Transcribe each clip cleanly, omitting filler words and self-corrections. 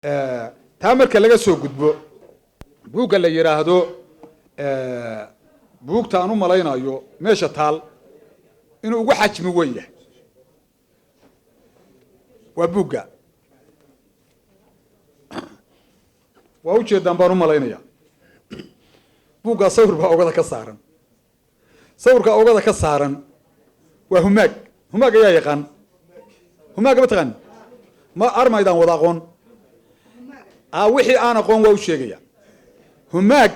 Taa marka laga soo gudbo, buugga la yidhaahdo, buugta aan u malaynayo meesha taal inuu ugu xajmi weyn yahay waa buugga. Waa ujeedaan baan u malaynaya. Buuggaa sawir baa ogada ka saaran. Sawirka ogada ka saaran waa humaag. Humaag ayaa yaqaan? Humaaga ma taqaani? Ma armaydaan wada aqoon? Wixii aan aqoon waa u sheegaya. Humaag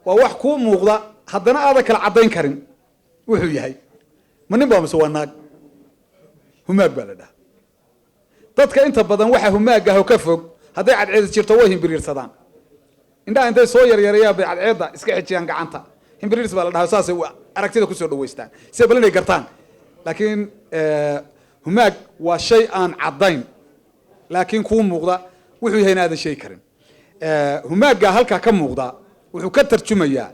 waa wax kuu muuqda, haddana aadan kala caddayn karin wuxuu yahay, ma nin baa mise waa naag. Humaag baa la dhaha. Dadka inta badan waxa humaag ah oo ka fog, hadday cadceedi jirto, way himbiriirsadaan. Indhaha intay soo yaryarayaan bay cadceedda iska xejiyaan gacanta. Himbiriirs baa la dhaha. Saasay aragtida kusoo dhaweystaan sida bal inay gartaan. Laakiin humaag waa shay aan caddayn, laakiin kuu muuqda, wuxuu yahay in aadan sheegi karin. Humaagga halkaa ka muuqda wuxuu ka tarjumayaa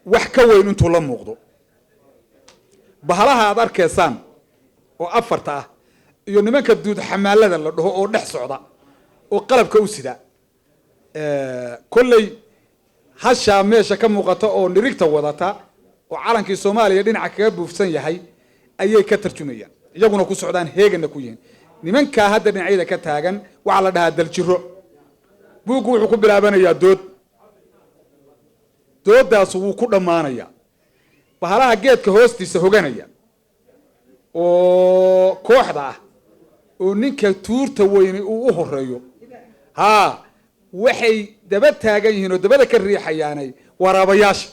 wax ka weyn intuu la muuqdo. Bahalaha aad arkaysaan oo afarta ah iyo nimanka duud xamaalada la dhaho oo dhex socda oo qalabka u sida, kolley hashaa meesha ka muuqata oo nirigta wadata oo calankii Soomaaliya dhinaca kaga buufsan yahay ayay ka tarjumayaan, iyaguna ku socdaan, heegana ku yihiin. Nimankaa hadda dhinacyada ka taagan waxaa la dhahaa daljiro. Buuggu wuxuu ku bilaabanayaa dood, dooddaas wuu ku dhammaanayaa. Bahalaha geedka hoostiisa hoganaya oo kooxda ah oo ninka tuurta weyni uu u horeeyo, haa, waxay daba taagan yihiin oo dabada ka riixayaanay waraabayaasha,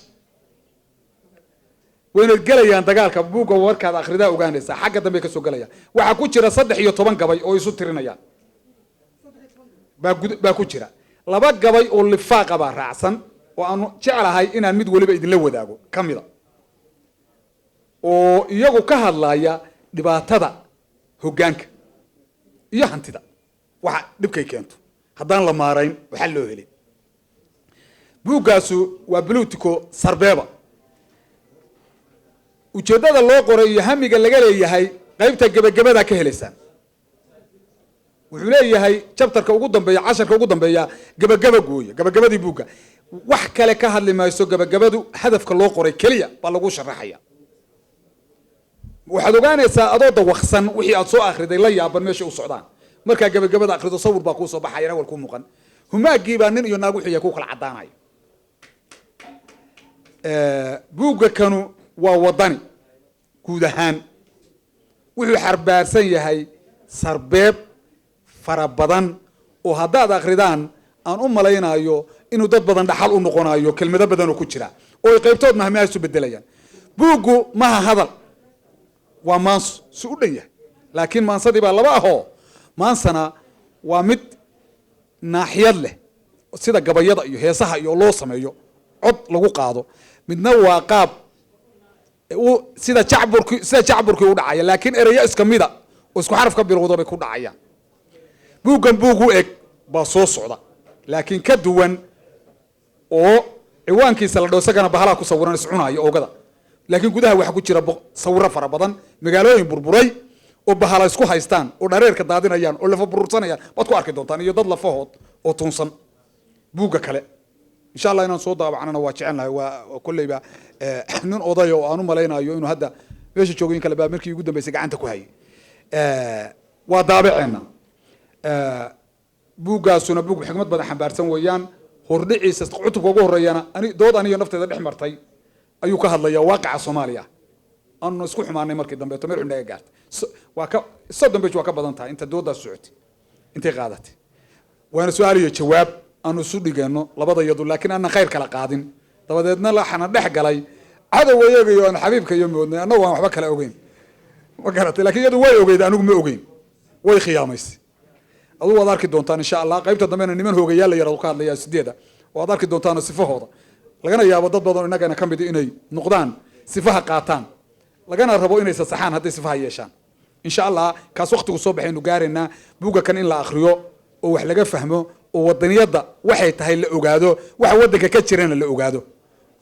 wayna gelayaan dagaalka. Buugga warkaad akhridaa ogaanaysaa, xagga dambe ka soo gelayaan. Waxaa ku jira 13 gabay oo isu tirinayaan baa ku jira. Laba gabay oo lifaaqa baa raacsan oo aanu jeclahay inaan mid waliba idinla wadaago ka mida, oo iyagu ka hadlaya dhibaatada hoggaanka iyo hantida, waxa dhibkay keento haddaan la maarayn waxaa loo helin. Buuggaasu waa Blutico sarbeeba. Ujeeddada loo qoray iyo hamiga laga leeyahay qaybta gebagabadaa ka helaysaan. Wuxuu leeyahay chapterka ugu dambeeya, casharka ugu dambeeya, gebagaba gooya. Gebagabadii buugga wax kale ka hadli mayso. Gebagabadu hadafka loo qoray keliya baa lagu sharaxaya. Waxaad ogaanaysaa adoo dawaqsan wixii aad soo akhriday, la yaaban meesha u socdaan. Markaa gebagabada akhrido, sawir baa kuu soo baxaya, awal kuu muuqan. Humaaggii baa nin iyo naag wuxuu yahay ku kala caddaanaya. Buugga kanu waa wadani guud ahaan. Wuxuu xarbaarsan yahay sarbeeb fara badan oo haddaad akridaan aan u malaynayo inuu dad badan dhaxal u noqonayo, kelmado badan oo ku jira oo ay qaybtood mahmaha isu bedelayaan. Buuggu maha hadal, waa maanso si u dhan yahay, laakiin maansadii baa laba ahoo. Maansana waa mid naaxiyad leh, sida gabayada iyo heesaha iyo loo sameeyo cod lagu qaado. Midna waa qaab sida jacburkii u dhacaya, laakiin ereyo iska mida oo isku xaraf ka bilowda bay ku dhacayaan. Buuggan buug u eg baa soo socda, laakiin ka duwan, oo ciwaankiisa la dhaho, isagana bahalaha ku sawiran iscunaayo oogada, laakiin gudaha waxaa ku jira sawiro fara badan, magaalooyin burburay oo bahala isku haystaan oo dhareerka daadinayaan oo lafa burursanayaan baad ku arki doontaan, iyo dad lafahood oo tuunsan. Buugga kale insha Allah inaan soo daabacnana waa jecel lahay. Waa kolleyba nin odaya oo aan u malaynayo inuu hadda meesha joogin kale baa markii ugu dambeysay gacanta ku hayay. Waa daabaceena. Buuggaasuna buug xikmad badan xambaarsan weeyaan. Hordhiciisa cutubka ugu horeeyana ani dood aniyo nafteeda dhex martay ayuu ka hadlaya, waaqica Soomaaliya aanu isku xumaanay markii dambeeto meel xun naga gaartay. Waa ka 30 page, waa ka badan tahay inta doodaas socotay, intay qaadatay. Waana su-aal iyo jawaab aanu isu dhigeenno labada yadu, laakiin aanan khayr kala qaadin. Dabadeedna waxaana dhex galay cadow iyaga iyo aan xabiibka iyo moodnay, annagu aan waxba kala ogeyn, ma garatay? Lakin iyadu way ogeyd, anigu ma ogeyn, way khiyaamaysay. Adugu waad arki doontaan insha Allah. Qaybta dambena niman hoogayaal la yarado ka hadlaya sideeda, waad arki doontaan sifahooda. Lagana yaabo dad badan oo innagana ka mid inay noqdaan, sifaha qaataan, lagana rabo inay sasaxaan hadday sifaha yeeshaan insha Allah. Kaas waqtigu soo baxaynu gaaraynaa. Buugga kan in la akriyo oo wax laga fahmo oo wadaniyadda waxay tahay la ogaado, waxa waddanka ka jirana la ogaado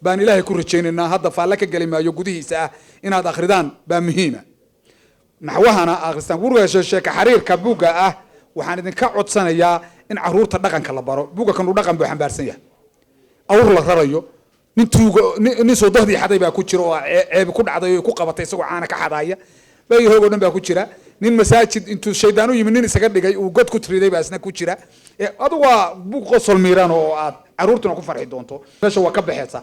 baan Ilaahay ku rajaynaynaa. Hadda faalle ka geli maayo gudihiisa ah. Inaad akridaan baa muhiima, naxwahana akhristaan. Guriga sheeka xariirka buugga ah. Waxaan idinka codsanayaa in caruurta dhaqanka la baro. Buugga kanu dhaqan buu xambaarsan yahay. Awr la rarayo, nin tuuga, nin soo dahdii xaday baa ku jira oo ceebi ku dhacday oo ku qabatay isagoo caana ka xadaaya. Baayo hoog oo dhan baa ku jira. Nin masaajid intuu shaydaan u yimid nin isaga dhigay uu god ku tiriday baa isna ku jira. Adigu waa buug qosol miiran oo aad caruurtuna ku farxi doonto. Meesha waa ka baxaysaa.